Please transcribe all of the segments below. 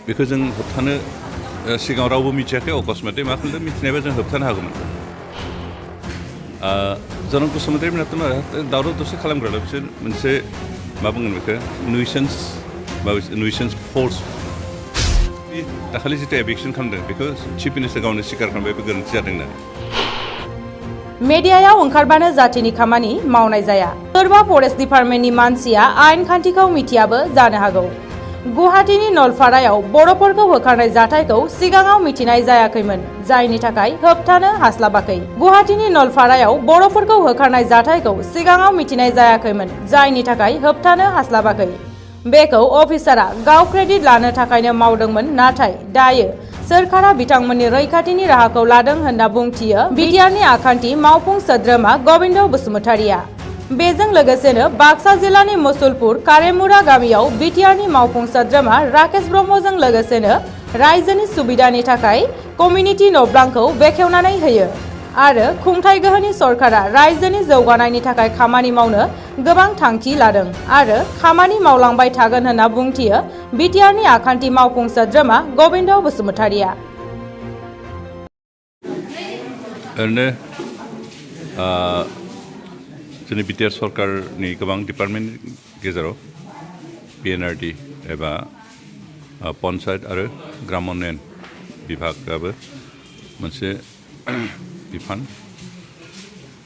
बेखौ जों होबथानो सिगाङाव रावबो मिथियाखै अकस्मातै मा खालामदों मिथिनायबा जों होबथानो हागौमोन जनक बसुमतारी मोनाथ' दावराव दावसि खालामग्राल' बिसोर मोनसे मा बुंगोन बेखौ नुइसेन्स फर्स दाखालि जितु एभिक्सन खालामदों बेखौ चिफ मिनिस्टार गावनो स्वीकार खालामबाय बे गोरोन्थि जादों होननानै मेडियायाव ओंखारबानो जातिनि खामानि मावनाय जाया सोरबा फरेस्ट डिपार्टमेन्टनि मानसिया आयेन खान्थिखौ मिथियाबो जानो हागौ गुवाहाटीनि नलपारायाव बर'फोरखौ होखारनाय जाथायखौ सिगाङाव मिथिनाय जायाखैमोन जायनि थाखाय होबथानो हास्लाबाखै गुवाहाटीनि नलपारायाव बर'फोरखौ होखारनाय जाथायखौ सिगाङाव मिथिनाय जायाखैमोन जायनि थाखाय होबथानो हास्लाबाखै बेखौ अफिसारा गाव क्रेडिट लानो थाखायनो मावदोंमोन नाथाय दायो सोरखारा बिथांमोननि रैखाथिनि राहाखौ लादों होनना बुंथियो बिटिआरनि आखान्थि मावफुं सोद्रोमा गबिन्द बसुमतारीया बेजों लोगोसेनो बाक्सा जिल्लानि मुसलपुर कारेमुरा गामियाव बिटिआरनि मावफुं सोद्रोमा राकेश ब्रह्मजों लोगोसेनो रायजोनि सुबिदानि थाखाय कमिउनिटि न'ब्लांखौ बेखेवनानै होयो आरो खुंथाय गोहोनि सरकारा रायजोनि जौगानायनि थाखाय खामानि मावनो गोबां थांखि लादों आरो खामानि मावलांबाय थागोन होनना बुंथियो बिटिआरनि आखान्थि मावफुं सोद्रोमा गबिन्द बसुमतारीया ओरैनो जोंनि बिटिआर सरकारनि गोबां डिपार्टमेन्टनि गेजेराव पिएनआरडि एबा पन्चायत आरो ग्राम उन्नयन बिभागाबो मोनसे बिफान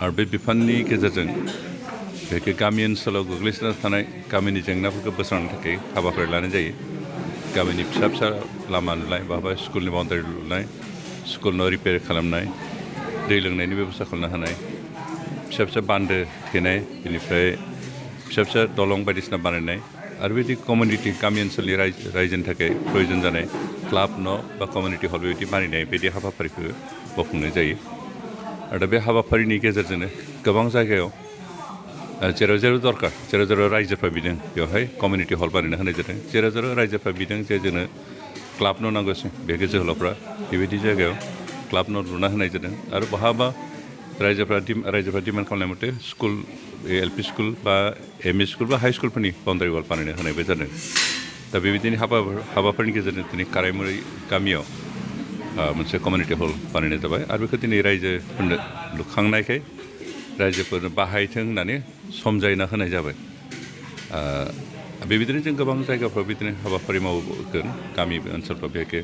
आरो बे बिफाननि गेजेरजों बेखौ गामि ओनसोलाव गोग्लैसोना थानाय गामिनि जेंनाफोरखौ बोस्रांनो थाखाय हाबाफारि लानाय जायो गामिनि फिसा फिसा लामा लुनाय बहाबा स्कुलनि बाउन्डारि लुनाय स्कुल न' रिपेयार खालामनाय दै लोंनायनि बेबस्था खालामनो हानाय फिसा फिसा बान्दो थेनाय बेनिफ्राय फिसा फिसा दलं बायदिसिना बानायनाय आरो बिदि कमिउनिटि गामि ओनसोलनि रायजोनि थाखाय प्रयोजन जानाय क्लाब न' बा कमिउनिटि हल बेबायदि बानायनाय बायदि हाबाफारिखौ मावफुंनाय जायो आरो बे हाबाफारिनि गेजेरजोंनो गोबां जायगायाव जेराव जेराव दरकार जेराव जेराव रायजोफ्रा बिदों बेवहाय कमिउनिटि हल बानायना होनाय जादों जेराव जेराव रायजोफ्रा बिदों जे जोंनो क्लाब न' नांगौसै बेखौ जोहोलावफ्रा बेबायदि जायगायाव क्लाब न' लुना होनाय जादों आरो बहाबा रायजोफ्रा डिमान्ड खालामनाय मथे स्कुल एलपि स्कुल बा एमइ स्कुल बा हाइ स्कुलफोरनि बाउन्डारि वाल बानायना होनायबो जादों दा बेबायदिनो हाबाफारिनि गेजेरजों दिनै कारायमुरि गामियाव मोनसे कमिउनिटि हल बानायनाय जाबाय आरो बेखौ दिनै रायजोफोरनो लुखांनायखाय रायजोफोरनो बाहायथों होननानै समजायना होनाय जाबाय बेबायदिनो जों गोबां जायगाफ्राव बिदिनो हाबाफारि मावगोन गामि ओनसोलफ्राव बेहाय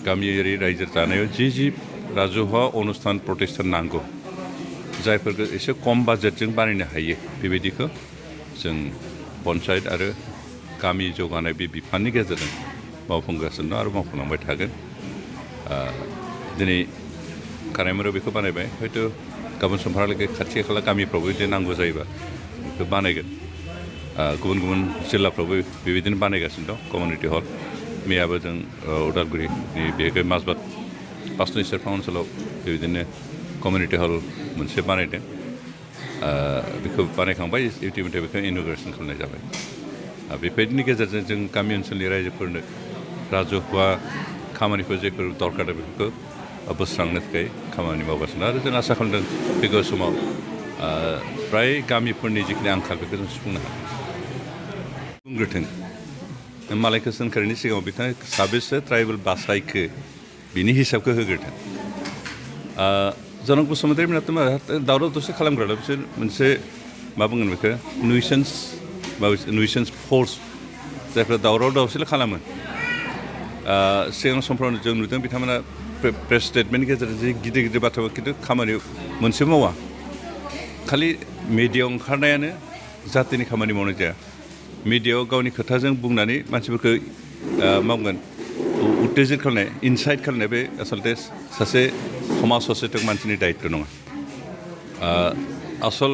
गामियारि रायजो जानायाव जि राजुहुवा अनुस्थान प्रतिष्ठान नांगौ जायफोरखौ एसे खम बाजेटजों बानायनो हायो बेबायदिखौ जों पन्चायत आरो गामि जौगानाय बे बिफाननि गेजेरजों मावफुंगासिनो दं आरो मावफुंलांबाय थागोन दिनै कारायमुरायाव बेखौ बानायबाय हयथ' गाबोन समफोरहालागै खाथि खाला गामिफ्रावबो बिदि नांगौ जायोबा बेखौ बानायगोन गुबुन गुबुन जिल्लाफ्रावबो बेबायदिनो बानायगासिनो दं कमिउनिटि हल मैयाबो जों उदालगुरिनि बेहाय माजबाद पासनि सेरफां ओनसोलाव बेबायदिनो कमिउनिटि हल मोनसे बानायदों बेखौ बानायखांबाय इउटिउबनिफ्राय बेखौ इन'ग्रेसन खालामनाय जाबाय बेबायदिनि गेजेरजों जों गामि ओनसोलनि रायजोफोरनो राजुहुवा खामानिफोर जेफोर दरकार बेफोरखौ बोस्रांनो थाखाय खामानि मावगासिनो आरो जों आसा खालामदों फैगौ समाव फ्राय गामिफोरनि जिखिनि आंखाल बेखौ जों सुफुंनो हागोन बुंग्रोथों मालायखौ सोंखारिनि सिगाङाव बिथाङा साबेसे ट्राइबेल बासायखो बिनि हिसाबखौ होग्रोथों जनक बसुमतारी मोनाथ' दावराव दावसि खालामग्राल' बिसोर मोनसे मा बुंगोन बेखौ नुइसेन्स फर्स जायफ्रा दावराव दावसिल' खालामो सिगां समफ्राव जों नुदों बिथांमोना प्रेस स्टेटमेन्टनि गेजेरजों जे गिदिर गिदिर बाथ्रा खिन्थु खामानि मोनसे मावा खालि मिडियायाव ओंखारनायानो जातिनि खामानि मावनाय जाया मिडियायाव गावनि खोथाजों बुंनानै मानसिफोरखौ मा बुंगोन उत्तेजित खालामनाय इनसाइट खालामनाय बे आसलथे सासे समाज सचेतक मानसिनि दायित्व नङा आसल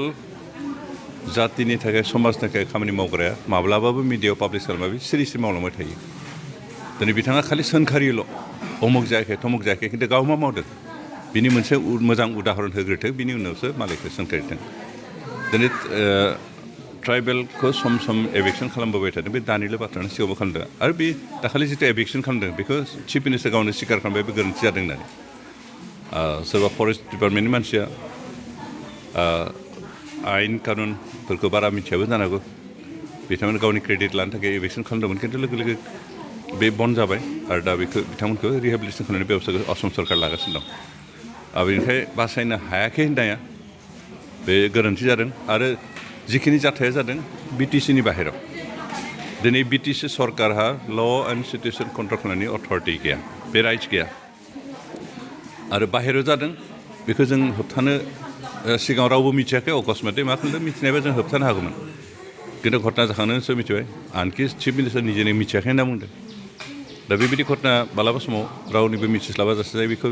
जातिनि थाखाय समाजनि थाखाय खामानि मावग्राया माब्लाबाबो मिडियायाव पाब्लिस खालामबा सिरि सिरि मावलांबाय थायो दिनै बिथाङा खालि सोंखारियोल' अमुक जायाखै थमुक जायाखै खिन्थु गाव मा मावदों बिनि मोनसे मोजां उदाहरन होग्रोथों बिनि उनावसो मालायखौ सोंखारिथों दिनै ट्राइबेलखौ सम सम एभिक्सन खालामबोबाय थादों बे दानिल' बाथ्रानो सिगाङावबो खालामदों आरो बे दाखालि जितु एभिक्सन खालामदों बेखौ चिफ मिनिस्टार गावनो स्वीकार खालामबाय बे गोरोन्थि जादों होननानै सोरबा फरेस्ट डिपार्टमेन्टनि मानसिया आयेन कानुनफोरखौ बारा मिथियाबो जानो हागौ बिथांमोना गावनि क्रेडिट लानो थाखाय एभिक्सन खालामदोंमोन खिन्थु लोगो लोगो बे बन्द जाबाय आरो दा बेखौ बिथांमोनखौ रिहेबिलिटेसन खालामनायनि बेबस्थाखौ असम सरकार लागासिनो दं बेनिखाय बासायनो हायाखै होननाया बे गोरोन्थि जादों आरो जिखिनि जाथाया जादों बिटिसिनि बाहेराव दिनै बिटिसि सरकारहा ल' एन्ड सिटुएसन कन्ट्रल खालामनायनि अथरिटि गैया बे राइट्स गैया आरो बाहेरायाव जादों बेखौ जों होबथानो सिगाङाव रावबो मिथियाखै अकस्मातै मा खालामदों मिथिनायबा जों होबथानो हागौमोन खिन्थु घटना जाखांनानैसो मिथिबाय आनखि चिफ मिनिस्टार निजेनो मिथियाखै होनना बुंदों दा बेबायदि घटना मालाबा समाव रावनिबो मिथिस्लाबा जासे जायो बेखौ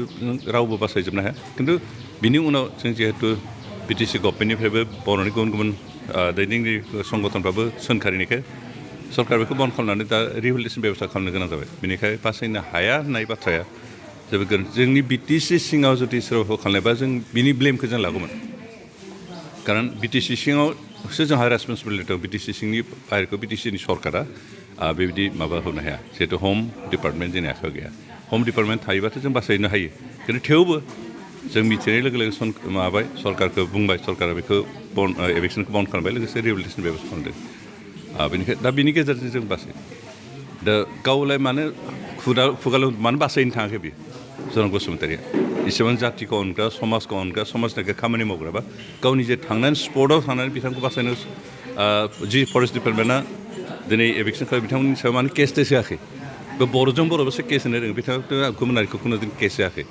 रावबो बासायजोबनो हाया खिन्थु बिनि उनाव जों जिहेतु बिटिसि गभर्नमेन्टनिफ्रायबो बर'नि गुबुन गुबुन दैदेनगिरि संगठनफ्राबो सोंखारिनायखाय सरकार बेखौ बन्द खालामनानै दा रिहेबिलिटेसन बेबस्था खालामनो गोनां जाबाय बेनिखायनो बासायनो हाया होननाय बाथ्राया जोबोद गोरोन्थि जोंनि बिटिसि सिङाव जुदि सोरबाफोर खालामनायबा जों बिनि ब्लेमखौ जों लागौमोन खारन बिटिसि सिङावसो जोंहा रेसपन्सिबिलिटि दं बिटिसि सिंनि बाहेरखौ बिटिसिनि सरकारा बेबायदि माबा होनो हाया जिहेतु हम डिपार्टमेन्ट जोंनि आखायाव गैया हम डिपार्टमेन्ट थायोबाथ' जों बासायनो हायो खिन्थु थेवबो जों मिथिनाय लोगो लोगो माबाबाय सरकारखौ बुंबाय सरकारा बेखौ एभिक्सनखौ बन्द खालामबाय लोगोसे रिहेबिलिटेसन बेबस्था खालामदों बेनिखाय दा बिनि गेजेरजों जों बासायो दा गावलाय मानो खुगाल' मानो बासायनो थाङाखै बियो जनक बसुमतारिया इसेबां जातिखौ अनग्रा समाजखौ अनग्रा समाजनि थाखाय खामानि मावग्राबा गावनि जे थांनानै स्पटआव थांनानै बिथांखौ बासायनो जि फरेस्ट डिपार्टमेन्टआ दिनै एभिक्सन खालाम बिथांमोननि सायाव मानो केस टेस होआखै बर'जों बर'बासो केस होनो रोङो बिथाङा गुबुन हारिखौ खुनु दिन केस होआखै